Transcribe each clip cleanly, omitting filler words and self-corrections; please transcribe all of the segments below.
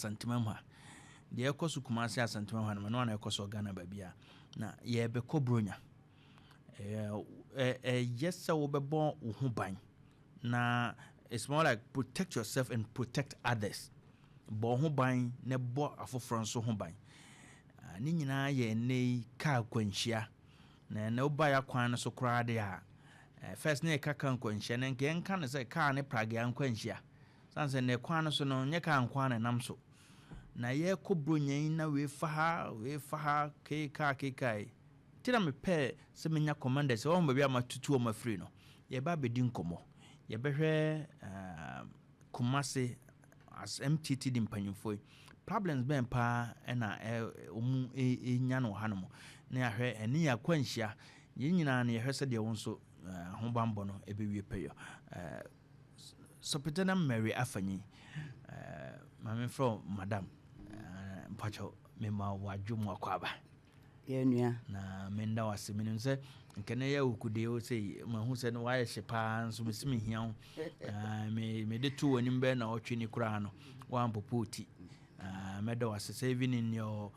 Asanteman mu ha. Deɛ ɛkɔ so Kumase, Asanteman mu ha no, ɛno ana ɛkɔ so Ghana baabi a na yɛbɛkɔ Bronya. Ɛyɛ sɛ wobɛbɔ wo ho ban na it's more like protect yourself and protect others. Bɔ ho ban na bɔ afoforɔ nso ho ban. Ne nyinaa yɛ ɛnnɛ yi kaa kwanhyia na ɛnɛ woba yɛ kwan no so koraa de a, first ne yɛka kaa nkwanhyia na nka yɛnka no sɛ kaa ne pragea nkwanhyia, sane sɛ nnɛ kwan no so no, nyɛ kaa nkoa na ɛnam so na yɛkɔ Bronya yi na wei fa ha, wei fa ha, kei kaa kei kaa yi. Nti na mepɛɛ sɛ menya commander sɛ wɔn baabi a matutu wɔn afiri no, yɛba abɛdi nkɔmmɔ. Yɛbɛhwɛ Kumase as MTTD mpanyinfoɔ yi, problems bɛn paa ɛna wɔn ɛnya no wɔ hanom, na yɛahwɛ ɛne yɛ akwanhyia yɛn nyinaa no, yɛhwɛ sɛdeɛ wɔn nso ahobanbɔ no ɛbɛwie pɛyɔ. Superintendent Mary Afanyi, maame frɛ madam mpakyɛw, mema wadwo mu akɔ aba. Yɛn nua. Na menda wase. Menim sɛ nkɛnɛ yɛ okude o, sɛ mahu sɛ no wayɛ hye paa nso mesi mehia wo. Mede to w'anim bɛɛ na ɔtwe ni koraa no, woampopo ti. Mɛda wase sɛ even in your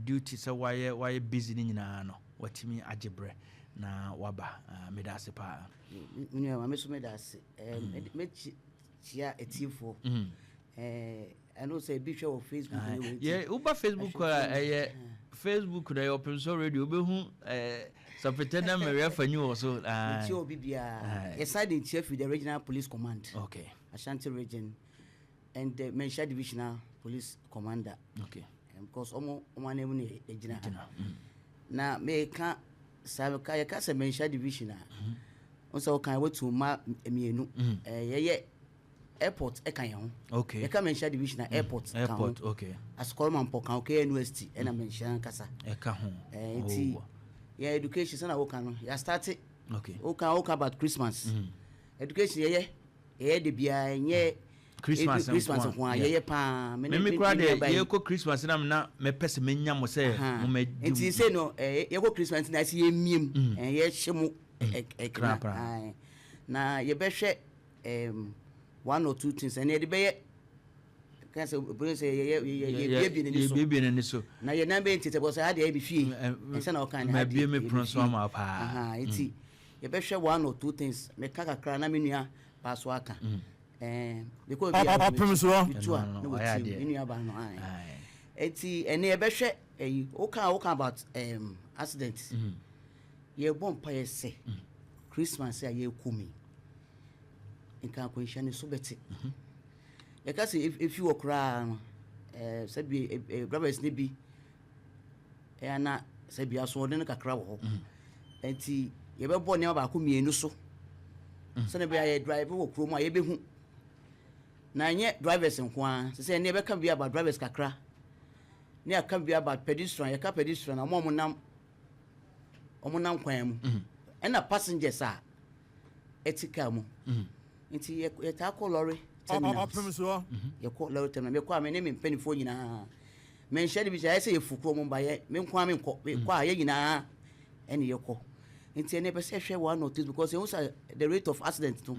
duty sɛ wayɛ busy no nyinaa no, watumi agye berɛ na waba. Meda ase paa. Nua, maame so meda ase. Mɛkyia atiefoɔ. Ɛno sɛ ebi hwɛ wɔ Facebook ne wɔ yɛ woba Facebook a, ɛyɛ Facebook na ɛyɛ Ɔpemsɔ Radio, wobɛhu Superintendent Mary Afanyi wɔ so. Nkyia obi biara. Yɛsan de nkyia firi the Regional Police Command, Ashanti Region, and the Manhyia Divisional Police Commander, because ɔmo anan mu na yɛgyina ha. Na meka saa, meka yɛka sɛ Manhyia Division a, n sɛ wokan watu mma mmienu. Yɛyɛ airport ɛka yɛn ho. Yɛka Manhyia Division a, airport ka ho. Airport, okay. Asokore Mampɔ ka ho, KNUST ɛna Manhyia nkasa. Ɛka ho. Nti yɛn education sɛna woka no, yɛastart. Woka about Christmas education, yɛyɛ de biara, ɛnyɛ Christmas. Christmas nko a yɛyɛ paa. Meme koraa deɛ, yɛkɔ Christmas na na mɛpɛ sɛ menya mo sɛ momɛdi. Nti sɛ no yɛkɔ Christmas na ɛsɛ yɛmiem, yɛhyɛ mu ɛkena na yɛbɛhwɛ one or two things ɛne yɛde bɛyɛ kan sɛ obìnrin sɛ yɛyɛ yɛbiebie n'ani so. Yɛbiebie n'ani so. Na yɛ nan bɛyɛ ntete bɔ sɛ ha deɛ yɛ bi fie ɛsɛ na ɔka ne ha deɛ mabie me pono so ama paa. Nti yɛbɛhwɛ one or two things. Meka kakra na me nua baa so aka because obi a ɔpem soɔ metu a na wɔtie me nua baa no. Nti ɛne yɛbɛhwɛ ɛyi woka about accident. Yɛbɔ mpa yɛ sɛ Christmas a yɛrekɔ mi, nka akwanhyia ne so bɛte. Yɛka sɛ efi wɔ koraa no, sɛbi drivers ne bi ɛyɛ ana sɛbi asoɔden no kakra wɔ hɔ. Nti yɛbɛbɔ nneɛma baako mmienu so sɛnɛ bɛyɛ yɛ drive wɔ kurom a yɛbɛhu na ɛnyɛ drivers nko ara. Sɛ ɛnɛ yɛbɛka bi about drivers kakra ne aka bi about pedestrian. Yɛka pedestrian a, ɔmo a ɔmo nam kwan mu, ɛna passengers a ɛte car mu. Nti yɛtaa kɔ lorry terminals. Ɔpem soɔ. Yɛkɔ lorry terminal, mekɔ a, me ne me mpanimfoɔ nyinaa menhyɛ de bi sɛ ayɛ sɛ yɛfu kurom ba yɛ me nko a menkɔ. Mekɔ a, yɛ nyinaa ɛne yɛkɔ. Nti ɛnɛ pɛ sɛ ɛhwɛ one or two because ɛhu sɛ the rate of accident no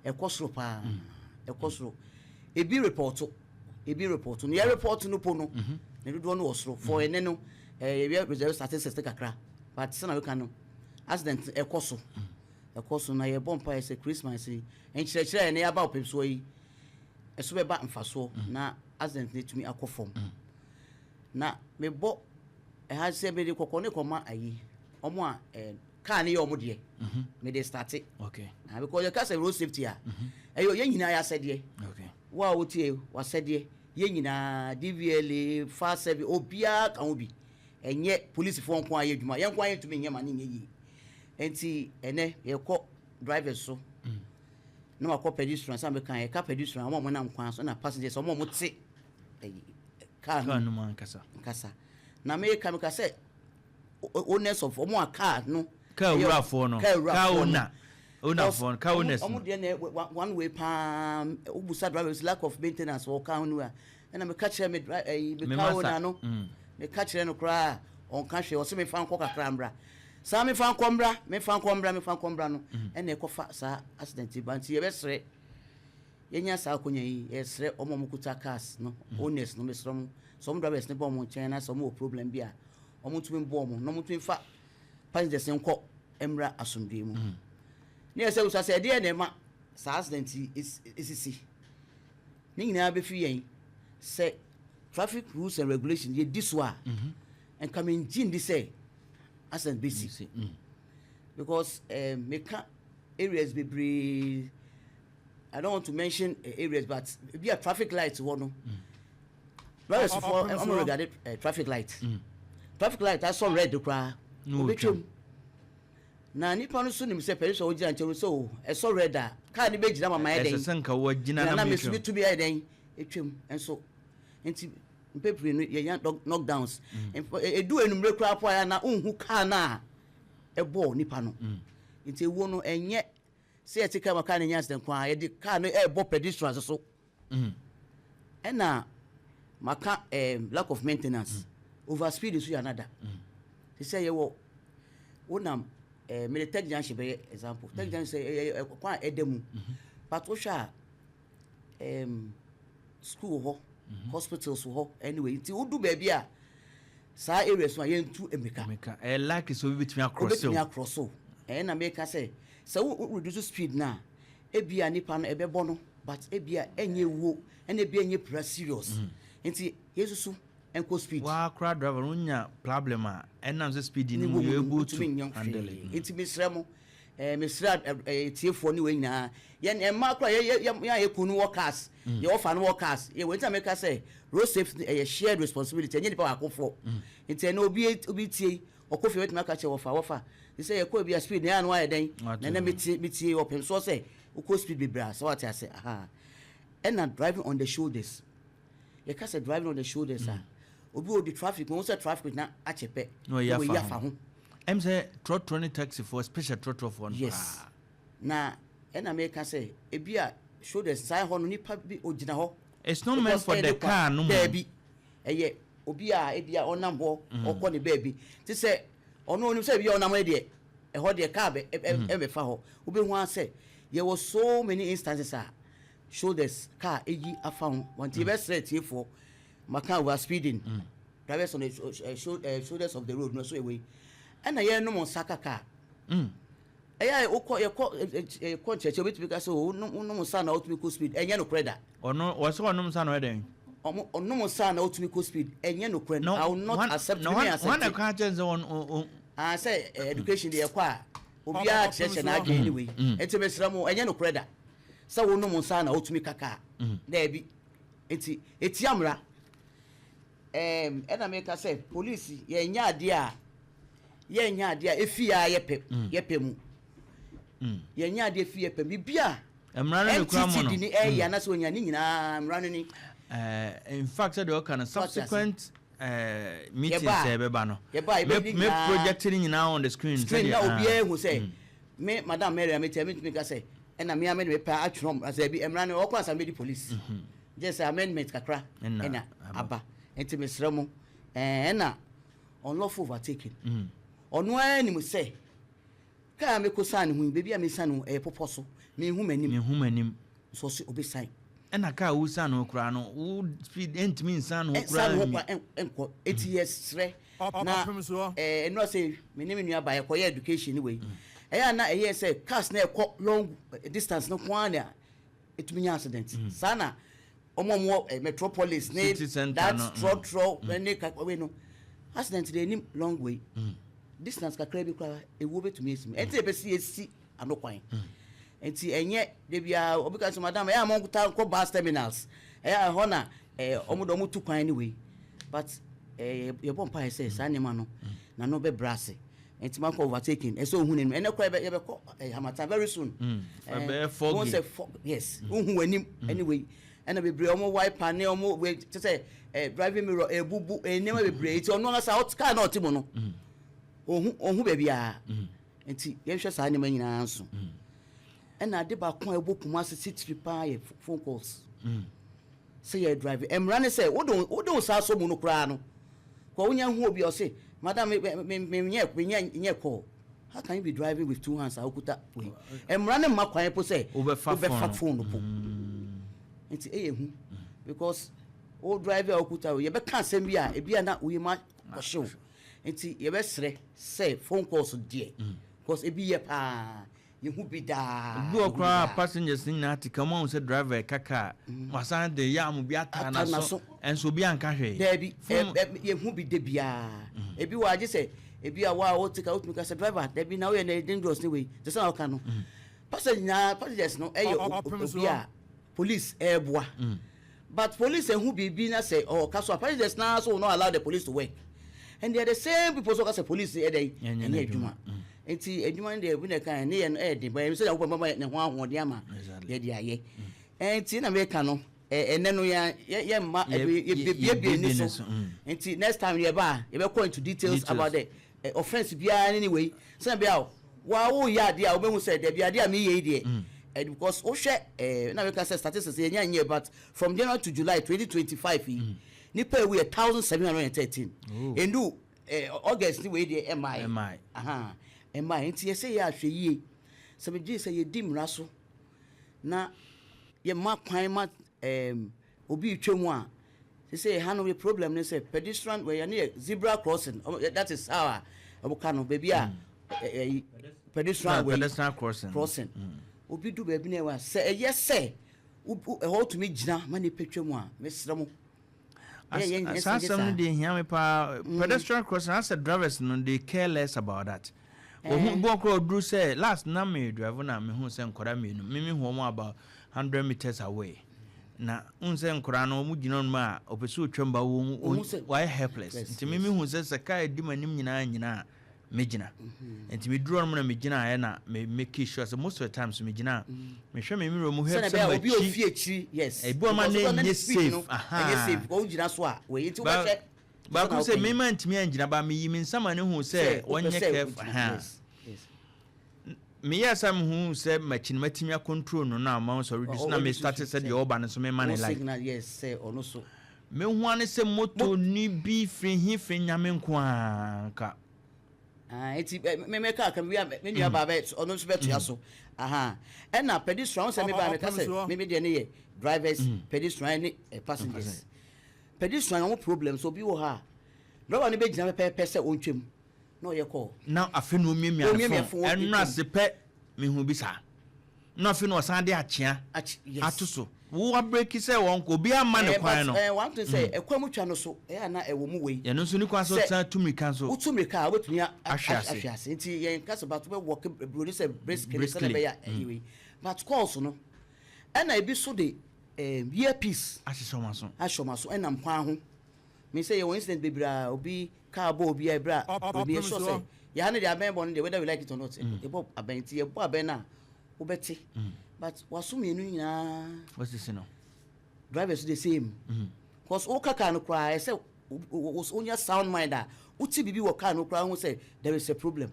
ɛkɔ soro paa, ɛkɔ soro. Ebi report, ebi report no, yɛ report no po no, ne dodoɔ no wɔ soro. For ɛnɛ no, yɛyɛ reserve statistics kakra, but sɛ na weka no, accident ɛkɔ so, ɛkɔ so. Na yɛbɔ mpa yɛ sɛ Christmas yi, nkyerɛkyerɛ yɛ ne yɛaba ɔpem soɔ yi, ɛso bɛba mfasoɔ na accident no tumi akɔ fam. Na mebɔ ɛha sɛ mede kɔkɔ ne kɔma ayi ɔmo a kaa ne yɛ ɔmo deɛ, mede start. Ah, because yɛka sɛ road safety a, ɛyɛ yɛn nyinaa yɛ asɛdeɛ. Wo a wotie w'asɛdeɛ, yɛn nyinaa, DVLA, fire service, obiara ka ho bi. Ɛnyɛ polisifoɔ nko a yɛ adwuma, yɛn nko a yɛntumi nyɛ ma ne nyɛ yie. Nti ɛnɛ yɛkɔ drivers so na wakɔ pedestrian sɛ meka yɛka pedestrian, ɔmo a ɔmo nam kwan so, na passengers, ɔmo a ɔmo te ɛyi car car no mu ankasa. Nkasa na meka sɛ owners of ɔmo a car no car wurafoɔ no. Car car wurafoɔ no. Owner, ownerfoɔ no, car owners ɔmo no. deɛ na one way paa. Wobusa drivers, lack of maintenance wɔ car no a, ɛna meka kyerɛ me ɛyi me Me car masa. owner no, meka kyerɛ no koraa, ɔnka hwee. Ɔsɛ mefa nkɔ kakra mbra saa, mefa nkɔ mbra, mefa nkɔ mbra, mefa nkɔ mbra no, ɛna ɛkɔfa saa accident yi ba. Nti yɛbɛsrɛ. Yɛnya saa akonya yi, yɛsrɛ wɔn a wɔkuta cars no, owners no, mesrɛ mo, sɛ wɔn drivers no ba wɔn nkyɛn na sɛ wɔwɔ problem bi a, wɔntumi mboa wɔn na wɔntumi mfa passengers no nkɔ mmra asomdwoe mu. Ne yɛ sɛ wusa sɛ ɛdeɛ na ɛma saa accident yi esisi. Ne nyinaa bɛfiri yɛn sɛ traffic rules and regulations yɛdi so a, nka mengye ndi sɛ accident bɛsi. Because meka areas bebree, I don't want to mention areas, but ebi a traffic light wɔ no, drivers fo ɔmo regard traffic light. Traffic light asɔ red koraa, obetwam na nipa no so nim sɛ pɛrɛ sɛ ɔgyina nkyɛn sɛ o ɛsɔ red a, kaa ne bɛ gyina mama yɛ dɛn. Ɛsɛ sɛ nka wɔgyina na na mesu metwam. Mi tu bi ayɛ dɛn etwam nso. Nti mpepere no yɛnya knockdowns. Edu enumere koraa po a na nhu kaa na ɛbɔɔ nipa no. Nti ewuo no, ɛnyɛ sɛ yɛte kaa ma kaa no nya accident koraa, yɛde kaa no ɛɛbɔ pedestrians so. Ɛna maka lack of maintenance, over speed nso yɛ another. Te sɛ yɛwɔ wonam mede Tech Junction bɛyɛ example. Tech Junction sɛ ɛyɛ kwan a ɛda mu, but wohwɛ a school wɔ hɔ, hospitals wɔ hɔ. Anyway, nti wodu baabi a saa areas no a yɛntu mmirika. Meka ɛyɛ likely sɛ obi bɛtumi akorɔ Wobɛtumi so. akorɔ so. Ɛyɛ na meka sɛ wo reduce speed na ebia nipa no ɛbɛbɔ no, but ebia ɛnyɛ wuo, ɛna ebia ɛnyɛ pira serious. Nti yɛsusu ɛnkɔ speed. Waa koraa driver no wonya problem a ɛnam sɛ speed no Ne mu wɔ mu yɛ no, able to wotumi nyɛ handle hwee. it. Nti mesrɛ mo, mesrɛ tiefoɔ ne wei nyinaa, yɛn mmaa koraa, yɛ yɛn a yɛ kunu wɔ cars, yɛ wɔfa no wɔ cars, yɛ wɔ. Nti a meka sɛ road safety ɛyɛ shared responsibility, ɛnyɛ nipa baako fɔ. Nti ɛnɛ obi tie, ɔkɔ fie, bɛtumi aka kyerɛ wɔfa te sɛ yɛkɔ bi a speed na yɛ ano ayɛ dɛn. Wate. Na ɛnɛ metie ɔpem soɔ sɛ wokɔ speed bebree a sɛ wate ase aha. Ɛna driving on the shoulders, yɛka sɛ driving on the shoulders a, obi wɔ di traffic wɔn sɛ traffic na akyɛ pɛ Na ɔyi na wɔyi afa afa ho. ho. Ɛm sɛ trɔtrɔ ne taxifoɔ, special trɔtrɔfoɔ no paa. Na ɛna meka sɛ ebi a shoulders saa hɔ no, nipa bi ogyina hɔ. It's not meant Because for ɛyɛ the ne kwan. car no mu. Daabi, ɛyɛ obi a ebi a ɔnam hɔ ɔkɔ ne baabi te sɛ ɔno onim sɛ ebi a ɔnam hɔ deɛ, ɛhɔ deɛ car bɛ ɛbɛfa hɔ. Wobɛhu ara sɛ yɛwɔ so many instances a shoulders car eyi afa ho wɔn. Ti yɛbɛsrɛ tiefoɔ, maka over speeding, drivers on the shoulders of the road no so ewe, ɛna yɛnom nsa kaka. Ɛyɛ a wokɔ yɛkɔ yɛkɔ nkyerɛkyerɛ, obetumi ka sɛ o wonom nsa na wotumi kɔ speed. Ɛnyɛ nokorɛ da. Ɔno wɔ sɛ ɔnom nsa na ɔyɛ dɛn? Ɔmo ɔnom nsa na wotumi kɔ speed, ɛnyɛ nokorɛ. I will not accept. Na Me wɔn accept na it. ka kyerɛ sɛ wɔn Ah, sɛ education deɛ, yɛkɔ a obiara kyerɛkyerɛ n'adwene anyway. Nti mesrɛ mo, ɛnyɛ nokorɛ da sɛ wonom nsa na wotumi kaka. Daabi, nti etia mmara. Ɛna meka sɛ police yɛnyɛ adeɛ a efi a yɛpɛ mu, yɛnyɛ adeɛ efi yɛpɛ mu bibi a Mmara no ne kura mu no. NTTD ni ɛyɛ anasɛ onya ne nyinaa mmara no ni. In fact, sɛdeɛ ɔka no, subsequent meetings Yɛba a ɛbɛba no, yɛba a yɛbɛdi me nyinaa project no nyinaa on the screen. Screen na sɛdeɛ, ah, obiara ehu sɛ me Madam Mary ameti a metumi ka sɛ ɛna me ame ne mepɛ atwerɛ m asɛ bi mmara no ɔkɔ asa mɛdi police gye sɛ amendment kakra Ɛna ɛna aba. Aba. Nti mesrɛ mo, ɛna unlawful overtaking. Ɔno ara nim sɛ kaa mekɔ san ne ho yi, baabi a mesan ne ho ɛyɛ popɔ so, mehu m'anim. Mehu m'anim. Nso ɔsɛ obesan. Ɛna kaa wosan no koraa no, wo speed ɛntumi nsan no ho ɛnsan koraa ne ho nwi. kwa ɛnkɔ. Eti yɛsrɛ na Ɔpem soɔ. Ɛnura sɛ me ne me nua ba yɛkɔyɛ education wei, ɛyɛ a na ɛyɛ sɛ cars na ɛkɔ long distance no ko ara na ɛtumi nya accident. Saa na ɔmo a ɔmo wɔ metropolis ne City center that no. trɔtrɔ ne kakwa no, accident de anim long way distance kakra bi koraa ewuo bɛtumi esi mu. Ɛnti yɛpɛ si esi ano kwan. Nti ɛnyɛ de bia obi ka sɛ, "Madam, ɛyɛ a mo ta nkɔ bus terminals, ɛyɛ a ɛhɔ na ɔmo de ɔmo tu kwan ne wei." But yɛbɔ mpaeɛ sɛ saa nneɛma no na no bɛbrɛ ase. Nti ma kɔ overtaking, ɛsɛ ohun n'anim. Ɛnɛ koraa yɛbɛkɔ harmattan very soon. Ɛbɛyɛ foggy. Wɔn sɛ fog, yes, ohun w'anim. Anyway, ɛna bebree ɔmo wiper ne ɔmo wei kyɛ sɛ driving mirror ebubu, nneɛma bebree. Nti ɔno ankasa ɔte kaa na ɔte mu no, ohun baabi a. Nti yɛhwɛ saa nneɛma nyinaa nso. Ɛna ade baako a ɛbɔ Kumase titiri paa yɛ phone calls. Sɛ yɛ drive, mmara ne sɛ wode wo saa so mu no koraa no kɔ wonya hu obi a ɔse, "Madam, me nyɛ me nyɛ nyɛ call." How can you be driving with two hands a wokuta wei? Mmara ne mma kwan po sɛ Wobɛfa wobɛfa phone. phone no po. Nti ɛyɛ hu because wo drive a wokuta o, yɛbɛka asɛm bi a ebi a na woyi ma kɔhyew. Nti yɛbɛsrɛ sɛ phone calls deɛ, because ebi yɛ paa, yɛhu bi daa. Bi wɔ yɛhu bi koraa daa. Passengers no nyinaa te ka mu ahu sɛ driver ɛka kaa, wasan de yam bi ata Ata n'aso, n'aso. ɛnso obi anka hwee. Daabi. Phone- Yɛhu bi de biara. Ebi wɔ agye sɛ ebi a wa a wote ka, wotumi ka sɛ, "Driver, dabi, na woyɛ no dangerous." Ne wei te sɛ na woka no, passenger nyinaa, passengers no ɛyɛ Ɔpem obi so. a police ɛɛboa, but police ɛhu biribi na sɛ ɔka so a, passengers naa so will not allow the police to work, and they are the same people so ɔka sɛ police ɛdɛ Ɛnyɛ ɛnyɛ n'adwuma. adwuma. Nti adwuma no deɛ, ebi na ɛka ne yɛ no ɛyɛ den, but ɛmi sɛ Nyankopɔn bɛma ne ho ahoɔden ama yɛde ayɛ. Ɛnti na meka no, ɛnɛ no yɛ yɛ mma yɛbiebie ni so. Nti next time yɛba a, yɛbɛkɔ into details about the offence biara ne ne wei sɛn bia wa woyɛ adeɛ a wobɛhu sɛ dabi, adeɛ a meyɛ yi deɛ because wohwɛ na meka sɛ statistics yɛnya nyɛ, but from January to July 2025 yi, nipa ewu yɛ 1713. Endu August ni wei deɛ ɛmaa Ɛmmae. Aha, ɛmaa. Nti yɛsɛ yɛ ahwɛ yie sɛ megye sɛ yɛdi mmara so na yɛma kwan ma obi retwa mu a, sɛ ha no yɛ problem ne sɛ pedestrian wɔyɛ ne yɛ zebra crossing. That is how a ɛboka no baabi a pedestrian way. Pedestrian crossing. Crossing, obi du baabi na ɛwɔ a sɛ ɛyɛ sɛ ɛhɔ tumi gyina ma nipa twa mu a, mesrɛ mo. Saa asɛm no deɛ hia me paa. Pedestrian crossing, asɛ drivers no, they care less about that. Ohun bi ɔkora ɔduru sɛ last na me drive na mehu sɛ nkɔda mmienu mimi hu wɔn about 100 meters away, na n sɛ nkɔda no wɔn gyina hɔ a ɔpɛ sɛ otwam ba wɔn wɔayɛ helpless. Nti mimi hu sɛ kaa edi mu anim nyinaa nyinaa megyina. Nti meduru hɔ nom na megyina ayɛ na me make sure sɛ most of the times megyina, mehwɛ me mirror mu hwɛ sɛ obi ofi akyiri, yes. Ebi wɔn ma na nye safe. Ɛnyɛ safe, wɔn gyina so a wɔyɛ nti wɔbɛhwɛ. Baako sɛ mema ntumi angyina ba, meyi me nsa ma ne hu sɛ wɔnyɛ careful. Meyɛ sɛ mehu sɛ makyi no matumi acontrol no na ama sɔre du so na me start sɛ deɛ ɔba no so mema ne light. Mehu ane sɛ moto ni bi firi he firi Nyame nko a nka. Nti mɛmɛ kaa bi a me nua baa bɛ ɔno nso bɛtoa so aha. Ɛna pedestrian sɛ me baa mɛka sɛ me deɛ ne yɛ drivers, pedestrian ne passengers. Pedestrian wɔn problem so, obi wɔ ha a driver no bɛgyina pɛpɛɛpɛ sɛ ɔntwam na ɔyɛ kɔɔ. Na afei na omiamia ne phone. Ɛno ase pɛ mehu bi saa na afei na ɔsan de akyea ato so, wo abreki sɛ wɔn kɔ, obi ama ne kwan no. Ɛɛ, one thing sɛ ɛkwan mu twa no so ɛyɛ ana ɛwɔ mu wei. Yɛn nso ne kwan so tena tu mirika nso. Wotu mirika a, wobɛtumi ahwe ase. Ahwe ase. Nti yɛn kasa bato bɛ wɔk buroni sɛ briskly sɛ ɛbɛyɛ ɛyi wei, but calls no ɛna ebi so de earpiece ahyehyɛ wɔn aso. Ahyɛ wɔn aso ɛnam kwan ho. Mi sɛ yɛwɔ incident bebree a obi kaa bɔ obi a ebira obi esɔ sɛ yɛha no de abɛn bɔ no deɛ, whether we like it or not, yɛbɔ abɛn. Nti yɛbɔ abɛn na wobɛte, but waso mmienu nyinaa. Wɔsisi no. Drivers the same, cause woka car no koraa, ɛsɛ wonya sound mind a wote biribi wɔ car no koraa ho sɛ there is a problem,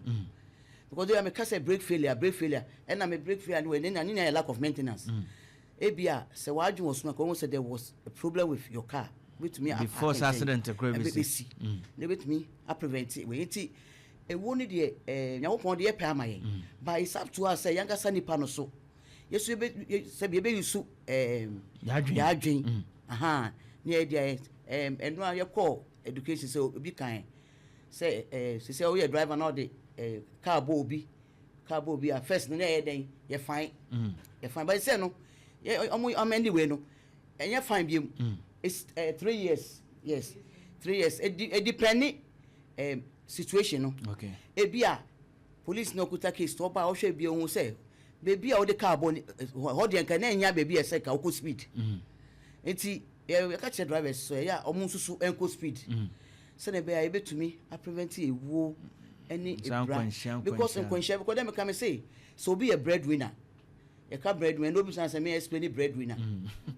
because de meka sɛ brake failure, brake failure, ɛna me brake failure no wɔ ne na ne yɛ lack of maintenance. Ebia sɛ wadwe wɔ so no, ka wɔn sɛ there was a problem with your car, wobɛtumi before sɛ accident koraa bɛsi na wobɛtumi aprevent wei. Nti ɛwo no deɛ, Nyankopɔn deɛ yɛpɛ ama yɛn, but it's up to us sɛ yɛnkasa nipa no so yɛso sɛbi yɛbɛyi so yɛadwen aha ne yɛ deɛ. Ɛno a yɛkɔ education sɛ obi kan sɛ sɛ woyɛ driver na ɔde car bɔ obi, car bɔ obi a, first no ne yɛ dɛn? Yɛ fine, yɛ fine. But sɛ no yɛ ɔmo amend wei no, ɛnyɛ fine biem. It's 3 years, yes, 3 years. Edi edepend situation no. Ebi a police na okuta case to ɔba a, ɔhwɛ bi ohun sɛ beebi a ɔde car bɔ ni hɔ deɛ, nka na nya beebi a ɛsɛ ka ɔkɔ speed. Nti yɛka kyerɛ drivers so ɛyɛ a ɔmo nso so ɛnkɔ speed sɛnɛ ɛbɛyɛ a yɛbɛtumi aprevent ewuo ɛne ebra, because nkwanhyia, because dɛm ka mi sɛ obi yɛ breadwinner, yɛka breadwinner na obi san sɛ mi explain breadwinner,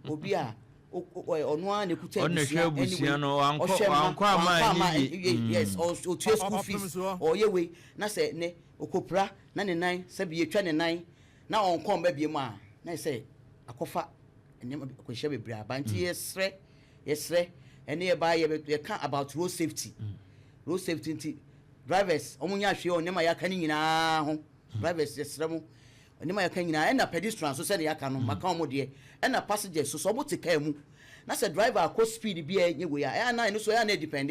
obi a ɔno ara na ekuta abusua no, ɔhwɛ mma, wankɔ ama ɛni, yes, ɔtua school fees, ɔyɛ wei, na sɛ ne okopra na ne nan sɛbi yɛtwa ne nan na ɔnkɔ mba bie mu a, na yɛ sɛ akɔfa nneɛma akɔhyia bebree aba. Nti yɛsrɛ ɛne yɛba yɛ yɛka about road safety, road safety. Nti drivers, ɔmo nya ahwɛ wɔ nneɛma yɛaka ne nyinaa ho. Drivers, yɛsrɛ mo. Nneɛma yɛka nyinaa, ɛna pedestrian so, sɛdeɛ yɛaka no, maka wɔn deɛ, ɛna passengers so, sɛ wɔn te kaa mu na sɛ driver akɔ speed bi a ɛnyɛ wei a, ɛyɛ ana ɛno so, ɛyɛ ana depend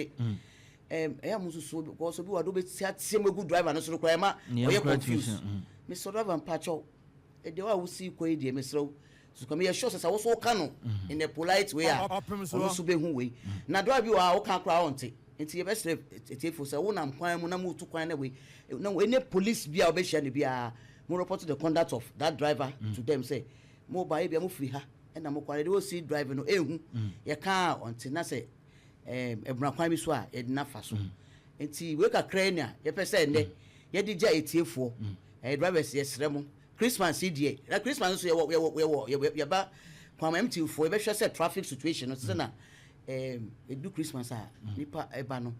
ɛyɛ mo nso, because obi wa do bɛ tia tie mu egu driver no so koraa, ɛma ɔyɛ confused. Mesɔ driver, mpakyɛw, ɛdeɛ wa wosi kɔ yi deɛ, mesrɛ wo so kàmi yɛ sure sɛ woso ka no in a polite way a, ɔno nso bɛ hu wei. Na driver bi wɔ a woka koraa, ɔnte. Nti yɛbɛsrɛ etiefo sɛ wonam kwan mu na mo tu kwan na wei na ɛne police bi a wɔbɛhyia no biara, mo report the conduct of that driver to them sɛ mo ba ebi a mo firi ha ɛna mo kwan de wosi driver no ehu yɛ kaa ɔnte na sɛ ɛbuna kwan bi so a yɛde nafa so. Nti wei kakra yi na yɛpɛ sɛ ɛnɛ yɛde gya etiefoɔ. Drivers, yɛsrɛ mo, Christmas yi deɛ, na Christmas nso yɛwɔ yɛba kwan mt foɔ, yɛbɛhwɛ sɛ traffic situation no sɛ na edu Christmas a nipa ɛba no,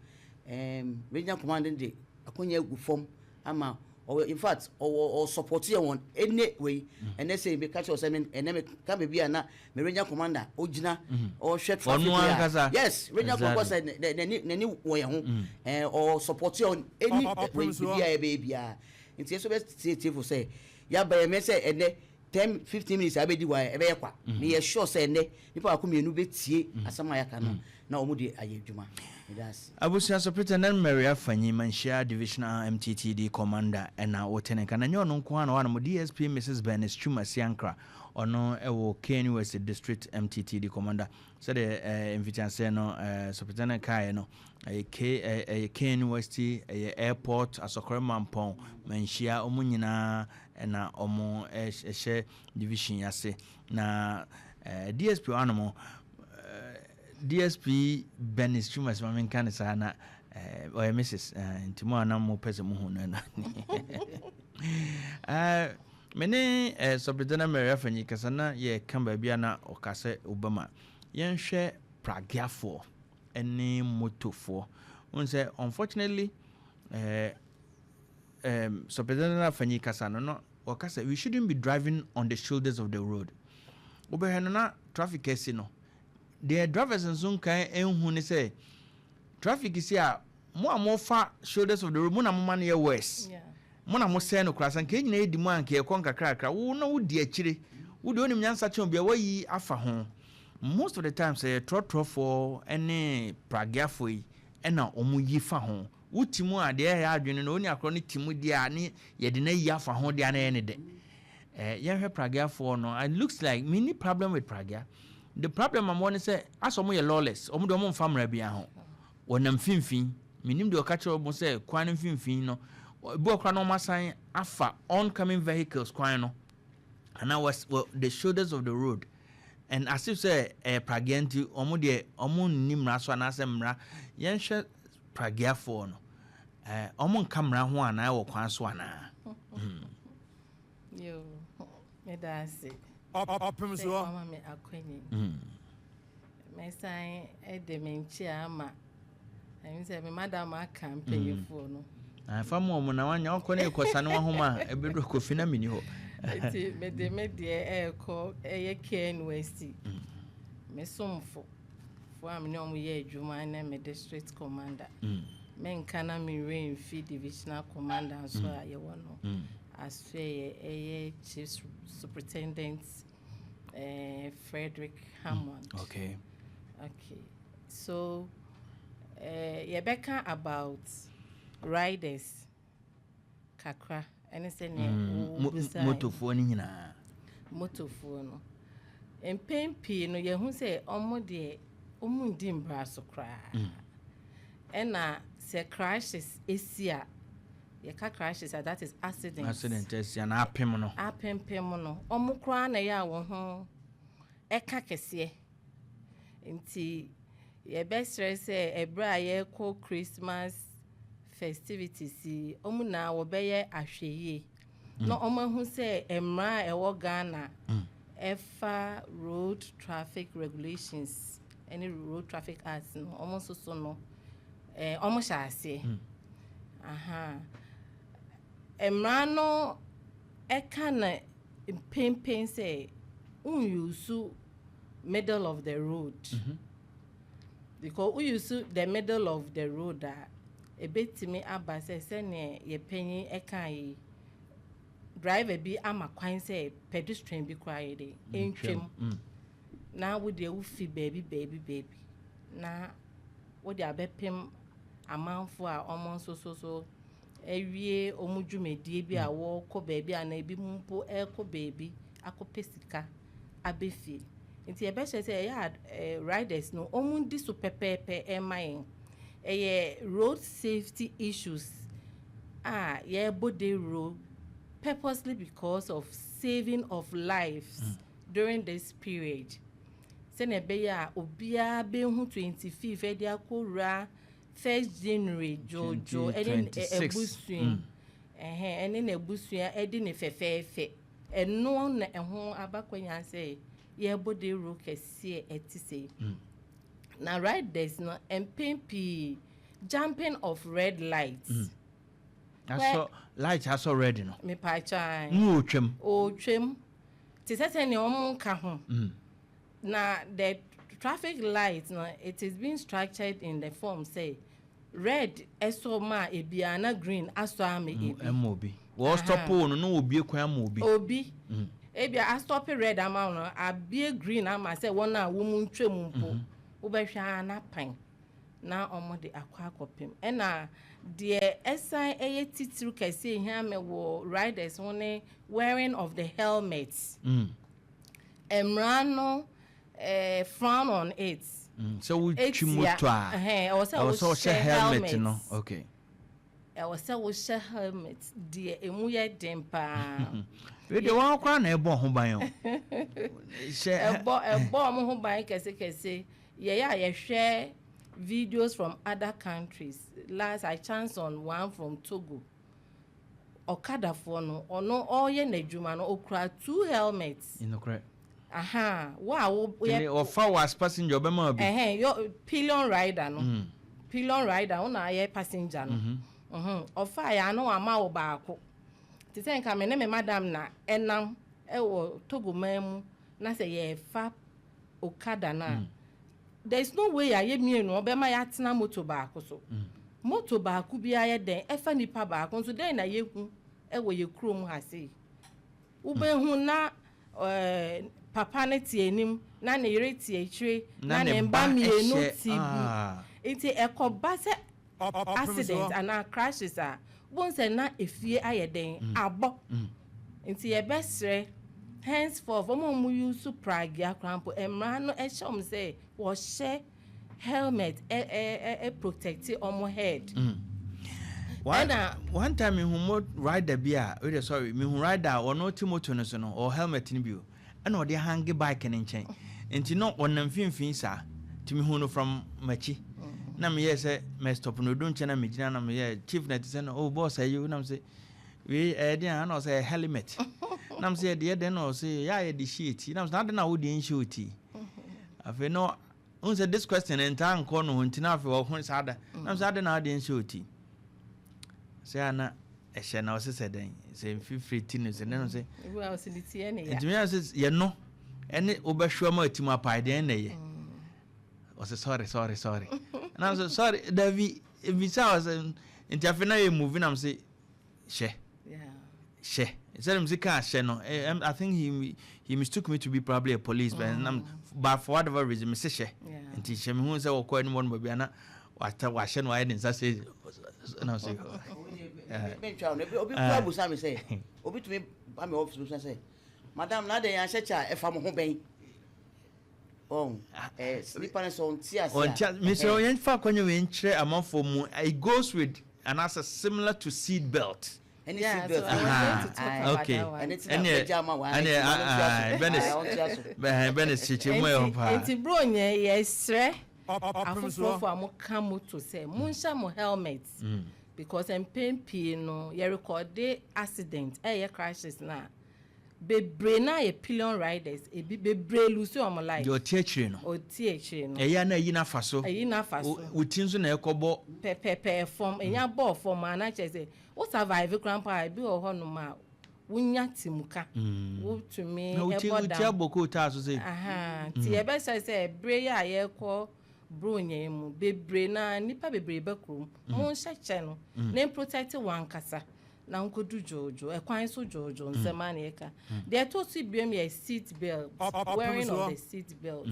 regional command de akonnwa egu fam ama ɔwɔ, in fact, ɔwɔ ɔsupport yɛ wɔn ɛne wei. Ɛnɛ sɛ ebi kakyɛ ɔsɛ mi ɛnɛ mi ka beebi a na mi regional commander ogyina ɔhwɛ traffic yi a, yes, regional commander sɛ n'ani wɔ yɛn ho, ɔsupport yɛ wɔn ɛni wei bibi a yɛbɛyɛ biara. Nti yɛsɔ bɛ tie tie fo sɛ yaba yɛ mɛ sɛ ɛnɛ 10, 15 minutes abɛdi wa ɛbɛyɛ kwa. Mi yɛ sure sɛ ɛnɛ nipa baako mmienu bɛ tie asɛm a yɛaka no na wɔn de ayɛ adwuma. Abusua, Superintendent Mary Afanyi, Manhyia Divisional MTTD Commander, ɛna wote ne nka. Na nyɛ ɔno nko ara na wɔanom, DSP Mrs Bernice Twuma Siankra, ɔno ɛwɔ KNUST District MTTD Commander. Sɛdeɛ mfitiaseɛ no Superintendent kaeɛ no, ɛyɛ K ɛyɛ KNUST, ɛyɛ airport, Asɔkɔrɛ, Mampɔn, Manhyia, ɔmo nyinaa ɛna ɔmo ɛhyɛ division ase. Na DSP ɔanom, DSP Bernice Twuma, sɛ maame nka ne saa na ɔyɛ Mrs, nti mo a na mo pɛ sɛ mo hu no no, me ne Superintendent Mary Afanyi kasa na yɛka baabi a na ɔka sɛ Obama yɛnhwɛ pragiafoɔ ne motofoɔ. Wohu sɛ unfortunately Superintendent Afanyi kasa no wɔka sɛ we shouldn't be driving on the shoulders of the road. Wobɛhwɛ no na traffic asi no deɛ, drivers nso nkan nhu ne sɛ traffic si a, mo a mofa shoulders of the road, mo na moma no yɛ worse. Mo na mo sɛn no koraa sɛ nka nyinaa yɛdi mu a, nka yɛkɔ nkakrakra. Wo na wodi akyire, wode wonim nyansa kyɛn obi a wayi afa ho. Most of the time sɛ yɛ trɔtrɔfoɔ ne pragiafoɔ yi ɛna ɔmo yi fa ho. Woti mu a, deɛ ɛyɛ adwene no, oni akorɔ no ti mu deɛ a, ne yɛde no ayi afa ho deɛ a, na ɛyɛ ne dɛ. Yɛnhwɛ pragiafoɔ no, it looks like me ni problem with pragea. The problem am wɔ ne sɛ asɛ ɔmo yɛ lawless. Ɔmo deɛ, ɔmo mfa mmara biara ho, wɔnam mfimfini. Menim deɛ ɔka kyerɛ ɔmo sɛ kwan no mfimfini no, ebi wɔ koraa na ɔmo asan afa oncoming vehicles kwan no anaa wɔ the shoulders of the road, and as if sɛ ɛyɛ pragea nti ɔmo deɛ ɔmo nni mmara so anaasɛ mmara. Yɛnhwɛ pragiafoɔ no, ɔmo nka mmara ho anaa ɛwɔ kwan so anaa? Yo, meda ase. Ɔpem sɛ soɔ. Wama me akwanyi. Mɛsan de me nkyia ama ɛmi sɛ me madam aka mpanyinfoɔ no. Afa mu ɔmo na wanya ɔkɔ ne kɔsa ne wahoma a ɛbɛduru Kofi na meni hɔ. Nti mede me deɛ ɛɛkɔ ɛyɛ KNUST, me somfo foɔ a me ne ɔmo yɛ adwuma ne me district commander. Menka na me werɛ mfi divisional commander nso a yɛwɔ no asoɛyɛ, ɛyɛ Chief Superintendent Frederick Hammond. Okay, so yɛbɛka about riders kakra ɛne sɛnea wobisae. Motofoɔ no nyinaa. Motofoɔ no, mpɛn pii no yɛhu sɛ ɔmo deɛ, ɔmo ndi mbra so koraa. Ɛna sɛ crashes esi a, yɛka crashes a, that is accident. Accident asi anaa apem no. Apempem no, ɔmo koraa na ɛyɛ a wɔn ho ɛka kɛseɛ. Nti yɛbɛsrɛ sɛ ɛberɛ a yɛrekɔ Christmas festivities yi, ɔmo na wɔbɛyɛ ahwɛyie na ɔmo ahu sɛ mmara a ɛwɔ Ghana ɛfa road traffic regulations ɛne Road Traffic Act no, ɔmo nso so no ɔmo hyɛ aseɛ aha. Mmara no ɛka na mpempen sɛ wonuse middle of the road, because wouse the middle of the road a, ebetumi aba sɛ sɛnea yɛpanyin ɛka yi. Driver bi ama kwan sɛ pedestrian bi koraa yɛ de ntwam na wo deɛ wofi baabi baabi baabi na wode abɛpem amanfoɔ a wɔn nso so awie wɔn dwumadie bi a wɔrekɔ baabi a na ebi mpo ɛrekɔ baabi akɔpɛ sika abɛ fie. Nti yɛbɛhyɛ sɛ ɛyɛ a riders no, wɔn di so pɛpɛɛpɛ. Ɛma yɛn ɛyɛ road safety issues a yɛrebɔ dawuro purposely because of saving of lives during this period, sɛnea ɛbɛyɛ a obiara bɛhu 25 ɛde akɔwura 1st January dwoodwoo ɛne 2026. Abusua ɛhɛn ɛne n'abusua ɛde ne fɛfɛɛfɛ. Ɛno na ɛho abakwanya sɛ yɛrebɔ dawuro kɛseɛ ɛte sɛ na riders no, mpɛn pii, jumping of red lights. Asɔ light, asɔ red no. Mepaakyɛw. Mu otwam. Otwam te sɛ sɛnea wɔn nka ho na the traffic light no, it is being structured in the form sɛ red ɛsɔ ma ebi a, na green asɔ ama ebi. Ɛma obi wɔn stop no na obie kwan ama obi. Obi ebi a stop red ama no, abie green ama sɛ wɔn a wɔn ntwam mpo, wobɛhwɛ a na pan na wɔn de akɔ akɔpem. Ɛna deɛ ɛsan ɛyɛ titiri kɛseɛ ehia mi wɔ riders ho ne wearing of the helmet. Mmara no frown on it. Sɛ wotwi moto a, ɛhɛn, ɛwɔ sɛ ɛwɔ sɛ wohyɛ ɔhyɛ helmet no. Helmet. Ɛwɔ sɛ wohyɛ helmet deɛ emu yɛ den paa. Wei deɛ, wɔn koraa na ɛbɔ ho ban o hyɛ. Ɛbɔ ɔmo ho ban kɛsekɛse. Yɛyɛ a yɛhwɛ videos from other countries. Last I chance on one from Togo. Ɔkadafoɔ no, ɔno ɔreyɛ n'adwuma no, okura two helmets. Nokorɛ. Aha wo a wo Ɛnɛ ɔfa wɔ as passenger, ɔbɛma bi. Ɛhɛn, yɔ pillion rider no, pillion rider wo na ayɛ passenger no. Ɔfa yɛ ano ama wo baako te sɛ nka me ne me madam na ɛnam ɛwɔ Togo man mu na sɛ yɛfa okada no a, there is no way a yɛ mmienu ɔbɛma yɛatena moto baako so. Moto baako biara yɛ dɛn ɛfa nipa baako nso dɛn na yɛhu ɛwɔ yɛ kurom ha sei? Wobɛhu na papa no te anim na ne yere te akyire na ne mba mmienu te mu. Nti ɛkɔba sɛ accident anaa crashes a, wobɛhu sɛ na efie ayɛ dɛn abɔ. Nti yɛbɛsrɛ, henceforth, wɔn a wɔn use pragya koraa mpo, mmara no ɛhyɛ wɔn sɛ wɔhyɛ helmet ɛ ɛ ɛ protect wɔn head. One time mehu mo rider bi a, wait, sorry, mehu rider a ɔno te moto no so no, ɔwɔ helmet no bi o, ɛna ɔde hang bike no nkyɛn, nti no ɔnam mfimfini saa. Nti mehu no from m'akyi na meyɛ sɛ mɛ stop no, odu nkyɛn na megyina na meyɛ chief na ti sɛ no, "Oh boss, ayi," nam sɛ wei ɛyɛ den a, ɛna ɔsɛ ɛyɛ helmet. Nam sɛ yɛde yɛ den na ɔsɛ yɛ a yɛde hyɛ eti. Nam sɛ ade na wode nhyɛ oti. Afei no n sɛ this question ntaa nkɔ no ho, nti na afei ɔho saa da nam sɛ ade na wode nhyɛ oti sɛ ana ɛhyɛ na ɔsɛ sɛ dɛn sɛ mfifiri ti no sɛ ne no sɛ Ebi a ɔsɛ ne ti yɛ ne ya. Ntumi yɛ sɛ yɛ no ɛne wobɛhwɛ ma ati mu apae deɛn na ɛyɛ. Ɔsɛ sorry, sorry, sorry, nam sɛ sorry dabi ebisa. Ɔsɛ nti afei na yɛ move nam sɛ hyɛ hyɛ sɛde mi si kaa hyɛ no. I think he mistook me to be probably a police, but but for whatever reason mi si hyɛ. Nti hyɛ mi hu sɛ wɔkɔ anim hɔ no baabi ana wata wahyɛ no, wayɛ ne nsa sɛ ɛna ɔsɛ. Mentwa no, obi kura busa mi sɛ obi tumi ba mi office busa sɛ, "Madam, na de yɛn ahyɛ kyɛ a ɛfa mo ho bɛn?" Ɔn ɛ nipa no sɛ ɔnte ase a. Ɔnti mesɛ yɛn fa akɔnya wei nkyerɛ amanfoɔ mu. It goes with anaasɛ similar to seat belt. Ɛne Yeah, seat belt. so I was going to talk about that one. Ɛne ti na bɛgya ama wa. Ɛne Benis Benis kyekyɛ mu ɛwɔ paa. Nti bro nyɛ yɛsrɛ afoforɔfo a moka moto sɛ monhyɛ mo helmet, because mpɛn pii no yɛrekɔde accident, ɛyɛ crashes na bebree na yɛ pillion riders, ebi bebree lose wɔn life. Deɛ ɔte akyire no. Ɔte akyire no. Ɛyɛ na ayi n'afa so. Ɛyi n'afa so. Wo ti nso na ɛkɔbɔ. Pɛpɛpɛ fam, ɛnya bɔɔ fam a, na kyerɛ sɛ wo survive koraa mpo a, ebi wɔ hɔnom a wonya timuka, wotumi na wo ti ɛbɔ wo ti dam. abɔ kootaa so sɛ. Aha, nti yɛbɛhyɛ sɛ bere yi a yɛrekɔ bronya yi mu bebree na nipa bebree bɛ kurom, monhyɛ kyɛ no na protect wɔn ankasa. Na nkɔdu dwoodwoo, ɛkwan so dwoodwoo nsɛm a na yɛka. Deɛ ɛtɔ so biom yɛ seat belt, wearing of the seat belt.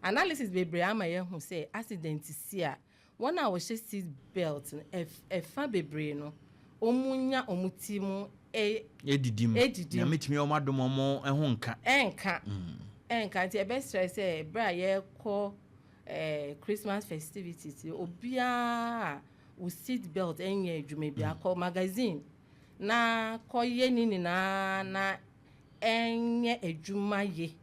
Analysis bebree ama yɛahu sɛ accident si a, wɔn a wɔhyɛ seat belt no, ɛfa bebree no, wɔn nya wɔn ti mu Edidi mu. Edidi mu. Nyame tumi wɔn adom wɔn ho nka. Ɛnka. Ɛnka nti ɛbɛsrɛ sɛ berɛ a yɛrekɔ Christmas festivities, obiara a wo seat belt ɛnyɛ adwuma bi, akɔ magazine na kɔyɛ ne nyinaa na ɛnyɛ adwuma ye.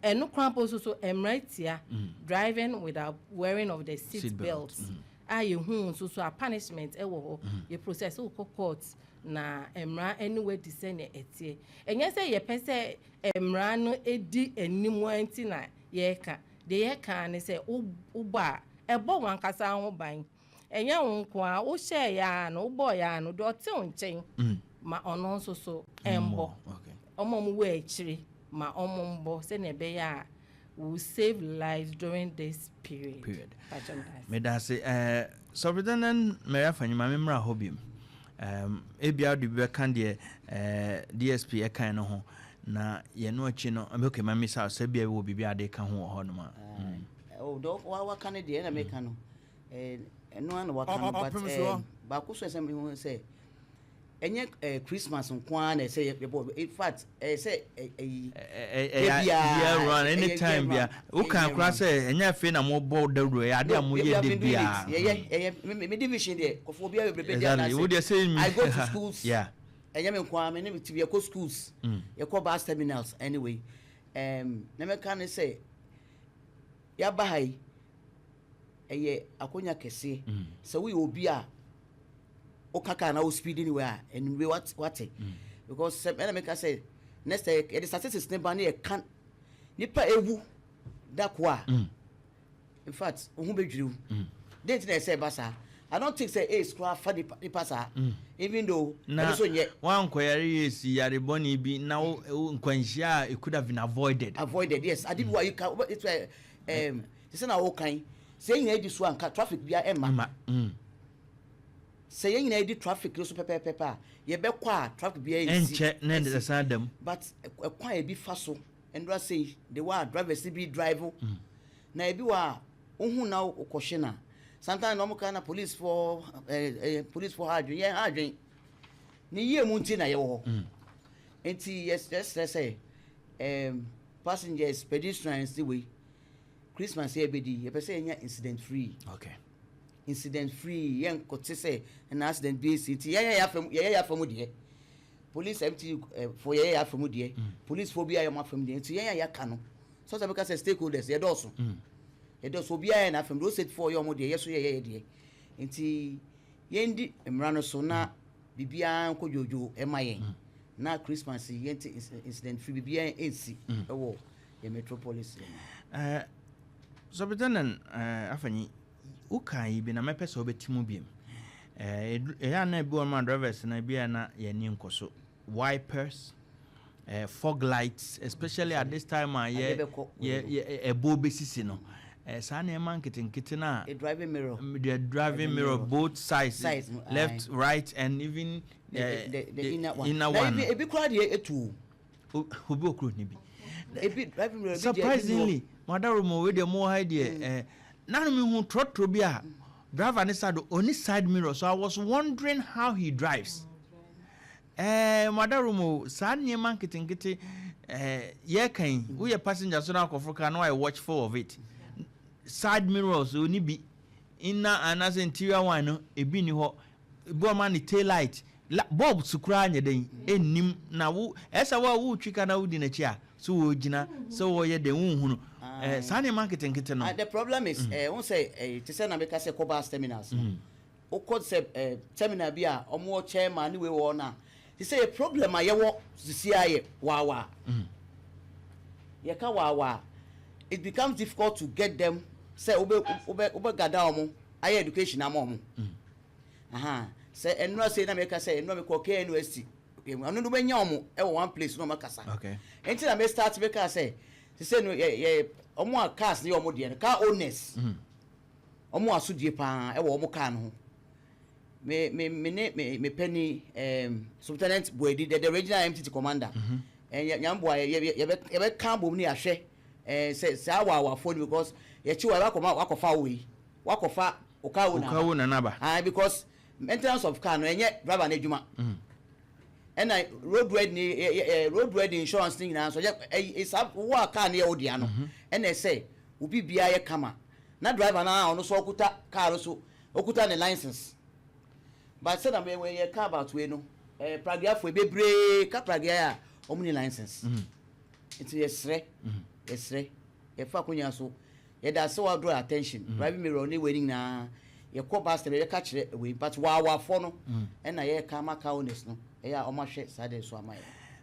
Ɛno kwan po nso so mmara tia driving without wearing of the seat seat belt. Belt a yɛhu nso so a punishment ɛwɔ hɔ. Yɛ process wokɔ court na mmara ɛne wadi sɛnea ɛteɛ. Ɛnyɛ sɛ yɛpɛ sɛ mmara no edi anim nti na yɛreka. Deɛ yɛka ne sɛ wobɔ a, ɛbɔ wɔn ankasa ho ban. Ɛnyɛ wo nko a wohyɛɛ yɛ ano, wobɔɔ yɛ ano deɛ, ɔte wo nkyɛn ma ɔno nso so ɛmbɔ. Ɔmo a ɔmo wɔ akyire ma ɔmo mbɔ sɛnea ɛbɛyɛ a we save lives during this period. Period. Pakyɛ, meda ase. Meda ase. Superintendent Mary Afanyima, me mmra hɔ biom. Ebia wode bi bɛka deɛ DSP ɛkan no ho na yɛno akyi no, okay, ma misa sɛ bia wɔ biribi ade ka ho wɔ hɔ nom a. Oh, dɔ wa waka ne deɛ ɛna meka no, ɛno ara na waka no, but Ɔpem soɔ. Baako so ɛsɛ mehu sɛ ɛnyɛ Christmas nko ara na ɛsɛ yɛbɔ. In fact, ɛyɛ sɛ ɛyi ɛyɛ biara, year round, ɛyɛ anytime year bia round. woka Ɛyɛ koraa round. sɛ ɛnyɛ afei na mobɔ dawuro, ɛyɛ ade a moyɛ de biara. Yɛyɛ ɛyɛ me division deɛ, kɔfɔ obiara bebrebe di. Exactly, wo deɛ sɛ I go to schools. Ɛnyɛ me nko ara, me ne me ti yɛkɔ schools, yɛkɔ bus terminals. Anyway, na mɛka ne sɛ yɛaba ha yi, ɛyɛ akonnwa kɛseɛ sɛ woyɛ obi a woka kaa na wo speed ne wei a anwummerɛ wate because sɛ ɛna meka sɛ next year yɛde statistics ne ba ne yɛka nipa ewu dako a, in fact, wo ho bɛdwiri wo. Den nti na ɛsɛ ɛba saa? I don't think sɛ AIDS koraa fa nipa saa, even though na ɛno so nyɛ. Wankɔyare yɛ si yare bɔne bi na wo nkwanhyia a it could have been avoided. Avoided, yes. Ade bi wa you can it's te sɛ na wokan sɛ yɛn nyinaa di so anka traffic bia ɛmma. Ma. Sɛ yɛn nyinaa di traffic no so pɛpɛɛpɛ a, yɛbɛkɔ a traffic bia nsi. Ɛnkyɛ na ɛde san dam. But ɛkwan a ebi fa so ndura sei de wa drivers bi drive na ebi wɔ a wohu na wokɔhye na sometimes na ɔmo ka na police foɔ ɛɛ ɛɛ police foɔ ha adwen, yɛn ha adwen ne yie mu nti na yɛwɔ hɔ. Nti yɛsrɛ sɛ passengers, pedestrians ne wei, Christmas yɛ bɛdi, yɛpɛ sɛ yɛnya incident free. Incident free, yɛn nkɔte sɛ ɛna accident bi esi. Nti yɛyɛ yɛ afɛm, yɛyɛ yɛ afɛm deɛ, police mt fo yɛyɛ yɛ afɛm deɛ, police fo bi ayɛ ɔmo afɛm deɛ. Nti yɛn a yɛaka no sɔsɛ bɛka sɛ stakeholders yɛdɔɔso, yɛdɔɔso, obiara yɛ n'afɛm deɛ, state fo yɛ ɔmo deɛ, yɛ so yɛyɛ yɛ deɛ. Nti yɛn di mmara no so na biribiara nkɔ dwoodwoo ɛma yɛn na Christmas yi yɛn ti incident free, biribiara nsi ɛwɔ yɛ metropolis yɛn. Superintendent Afanyi, woka yi bi na mɛpɛ sɛ wobɛti mu biom. Ɛyɛ a na ebi wɔ ma drivers na ebi a na yɛni nkɔ so, wipers, fog lights, especially at this time a yɛ Ade bɛkɔ. yɛ ɛbɔ bɛsisi no, saa nneɛma nketenkete no a a driving mirror. The driving mirror, both sides, Sides, left, aye. right and even the inner one. Inner na one. Ebi koraa deɛ etu. Obi wɔ kuro ni bi. Ebi driving mirror ebi deɛ ebi ni hɔ. Surprisingly, madaro mo wei deɛ, mo wɔ ha yi deɛ, nanu mi hu trɔtrɔ bi a driver ne side oni side mirror, so I was wondering how he drives. Madaro mo saa nneɛma nketenkete yɛ kan woyɛ passenger so na akɔfo car na wayɛ watchful of it. Side mirrors oni bi, inner anaasɛ interior one no ebi ni hɔ, ebi wɔn ma ne tail light la bulbs koraa nyɛ den enim na wo ɛsɛ wo a wotwi ka na wodi n'akyi a so wɔgyina sɛ wɔyɛ den wohunu saa nneɛma nketenkete no. Ah, the problem is n sɛ te sɛ na meka sɛ kɔ bus terminals no, wokɔ sɛ terminal bi a ɔmo wɔ chairman ne wei wɔ hɔ no a, te sɛ yɛ problem a yɛwɔ sisi ayɛ waawaa, yɛka waawaa, it becomes difficult to get them sɛ wobɛ gather ɔmo ayɛ education ama ɔmo. Aha sɛ ɛnura sɛ na meka sɛ ɛnura mekɔ KNUST, ɔno no wobɛnya ɔmo ɛwɔ one place na ɔmo akasa. Nti na me start meka sɛ sɛ no yɛ ɔmo a cars ne yɛ ɔmo deɛ no, car owners, ɔmo asodie paa ɛwɔ ɔmo car no ho. Me me me ne me me panyin Superintendent Boadi, the regional MTT commander. Ɛɛ nyamboa yɛ yɛ yɛbɛ yɛbɛka abom ne yɛahwɛ sɛ saa waawafoɔ no, because yɛkyi wɔ yɛbɛkɔma wakɔfa wo yi, wakɔfa wo car wo. Wo na naba. Ah, because maintenance of car no, ɛnyɛ driver no adwuma. Ɛna road worthy insurance ne nyinaa nso yɛ ɛyi saa. Wo a car no yɛ wo dea no, ɛna ɛsɛ obi biara yɛ kama na driver no a ɔno nso ɔkuta car no so, ɔkuta ne license. But sɛ na mɛ yɛ car about wei no, pragiafoɔ bebree ka pragea a wɔn ni license. Nti yɛsrɛ yɛfa akonnwa so, yɛda ase wa draw attention. Driving mirror ne wei ne nyinaa, yɛkɔ bus stop, yɛka kyerɛ wei, but waawafoɔ no, ɛna yɛka ama car owners no, ɛyɛ a wɔn ahwɛ saa de so ama yɛ.